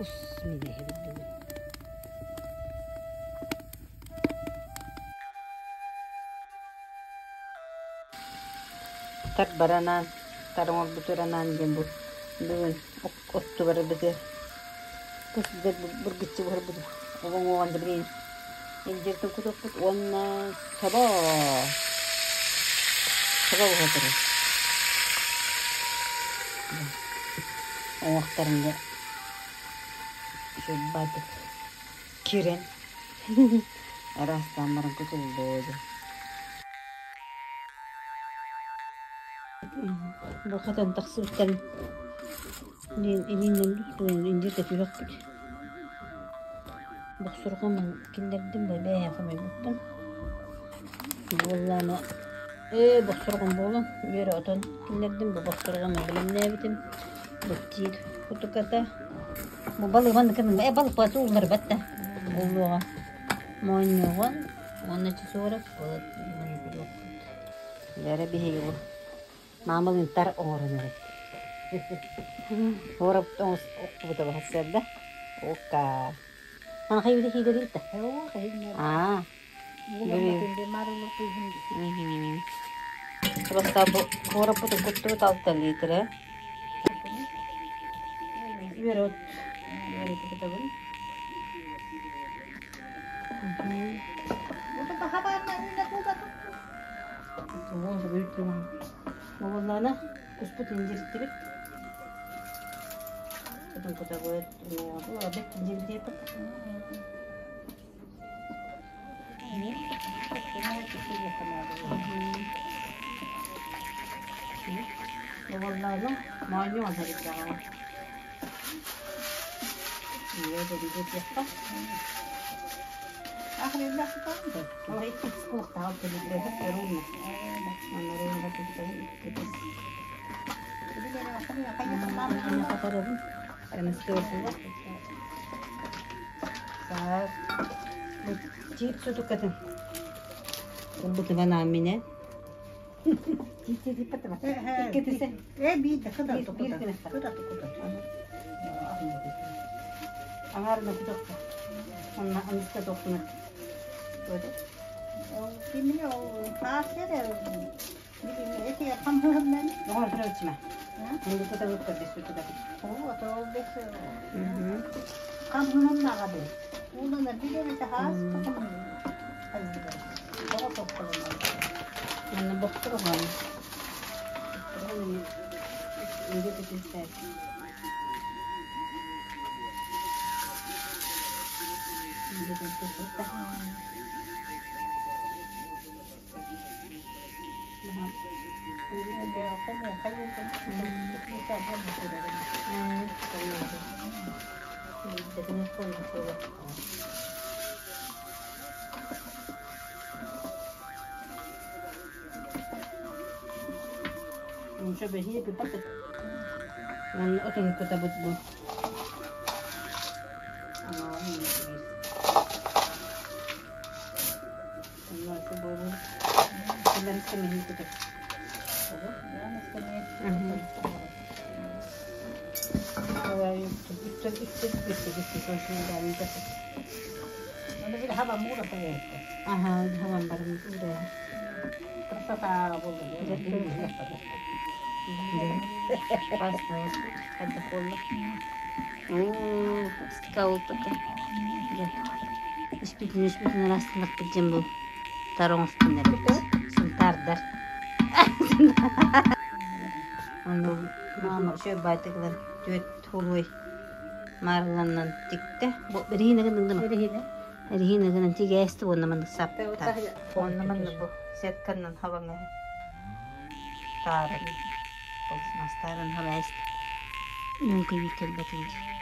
Кус минэһэбит бүгүн. Тар баранаан, тар оҥорбутуранаан диэн бу бүгүн оттубарбытыгар кус бургуччу буһарбыт оҥоҕон да билигин илдьиртэн кутуохпут уонна собо собо буһа турар. Уҥуохтарын дьэ сүрбаатык кирэн араастаан баран кутуллуо Бу хатан тахсыбыттарын илиинэн индиргэ түһэхпит. Бохсурҕан киллэрдим да бэйэ хомуйбуттан. Буоллаана ээ бохсурҕан буолан үөрэ отон киллэрдим бу бохсурҕаны бэлэмнээбитим. Бу тиит кутуката. Бу балыган э балык басы уулларбат да ууллуоҕа. Моонньоҕон уонна чесорок Дьэ биһиги бу маамалыын тар оҥорон эрэбит. Уораппыт оҥос охтубута баһассыарда. Укка. Манаха үйде хиидэрин да. Аа. Просто бу куораппытын куттубут алта литрэ. Үөрөт. Үөрөтүбүтабын. Буоллаҕына куспут индириттибит. Кутун кутабыт, бэт индирдиэппит. Буоллаҕына моонньу оҥорбуттаҕа. Аҥаарына кутуохха. Онно аныска туохпуна. Манна бохторуган. Уонна отону кутабыт бу. Испитин испитин ырастынахпыт дьэн бу тар оҥостон эрэбит. Сунтаардар. Ону маама үчүгэй баайтыгылар түөрт холуой маарыланан тиктэ. Бу эриһиинэгин ыллым. Эриһиинэгинэн тигээсти уонна маннык саптар. Уонна маннык бу сетканнан хабаҥа тааран мастааран хабаайст. Үҥкүйүү кэлбэтин.